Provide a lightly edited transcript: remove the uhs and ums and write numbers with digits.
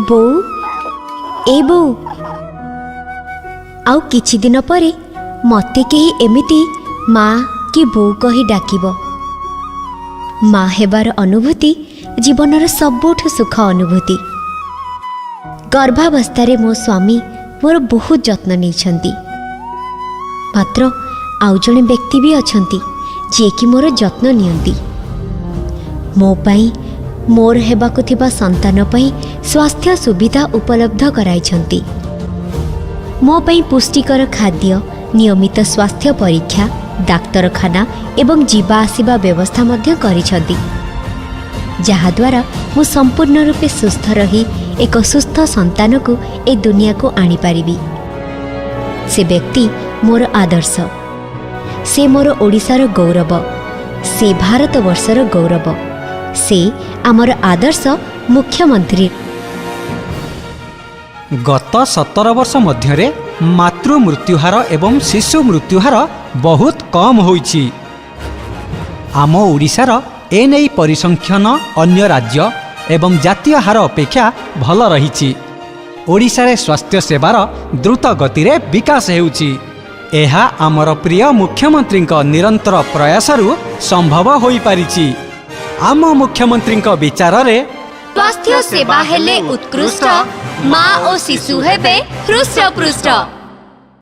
ବୋଉ, ଏ ବୋଉ, ଆଉ କିଛି ଦିନ ପରେ ମୋତେ କେହି ଏମିତି ମା କି ବୋଉ କହି ଡାକିବ। ମା ହେବାର ଅନୁଭୂତି ଜୀବନର ସବୁଠୁ ସୁଖ ଅନୁଭୂତି। ଗର୍ଭାବସ୍ଥାରେ ମୋ ସ୍ୱାମୀ ମୋର ବହୁତ ଯତ୍ନ ନେଇଛନ୍ତି। ମାତ୍ର ଆଉ ଜଣେ ବ୍ୟକ୍ତି ବି ଅଛନ୍ତି, ଯିଏକି ମୋର ଯତ୍ନ ନିଅନ୍ତି। ମୋ ପାଇଁ, ମୋର ହେବାକୁ ଥିବା ସନ୍ତାନ ପାଇଁ ସ୍ୱାସ୍ଥ୍ୟ ସୁବିଧା ଉପଲବ୍ଧ କରାଇଛନ୍ତି। ମୋ ପାଇଁ ପୁଷ୍ଟିକର ଖାଦ୍ୟ, ନିୟମିତ ସ୍ୱାସ୍ଥ୍ୟ ପରୀକ୍ଷା, ଡାକ୍ତରଖାନା ଏବଂ ଯିବା ଆସିବା ବ୍ୟବସ୍ଥା ମଧ୍ୟ କରିଛନ୍ତି, ଯାହାଦ୍ୱାରା ମୁଁ ସମ୍ପୂର୍ଣ୍ଣ ରୂପେ ସୁସ୍ଥ ରହି ଏକ ସୁସ୍ଥ ସନ୍ତାନକୁ ଏ ଦୁନିଆକୁ ଆଣିପାରିବି। ସେ ବ୍ୟକ୍ତି ମୋର ଆଦର୍ଶ। ସେ ମୋର ଓଡ଼ିଶାର ଗୌରବ। ସେ ଭାରତବର୍ଷର ଗୌରବ। ସେ ଆମର ଆଦର୍ଶ ମୁଖ୍ୟମନ୍ତ୍ରୀ। ଗତ 17 ବର୍ଷ ମଧ୍ୟରେ ମାତୃ ମୃତ୍ୟୁହାର ଏବଂ ଶିଶୁ ମୃତ୍ୟୁହାର ବହୁତ କମ୍ ହୋଇଛି। ଆମ ଓଡ଼ିଶାର ଏନେଇ ପରିସଂଖ୍ୟାନ ଅନ୍ୟ ରାଜ୍ୟ ଏବଂ ଜାତୀୟ ହାର ଅପେକ୍ଷା ଭଲ ରହିଛି। ଓଡ଼ିଶାରେ ସ୍ୱାସ୍ଥ୍ୟ ସେବାର ଦ୍ରୁତ ଗତିରେ ବିକାଶ ହେଉଛି। ଏହା ଆମର ପ୍ରିୟ ମୁଖ୍ୟମନ୍ତ୍ରୀଙ୍କ ନିରନ୍ତର ପ୍ରୟାସରୁ ସମ୍ଭବ ହୋଇପାରିଛି। ଆମ ମୁଖ୍ୟମନ୍ତ୍ରୀଙ୍କ ବିଚାରରେ ସ୍ୱାସ୍ଥ୍ୟ ସେବା ହେଲେ ଉତ୍କୃଷ୍ଟ, ମା ଓ ଶିଶୁ ହେବେ ହୃଷ୍ଟପୃଷ୍ଟ।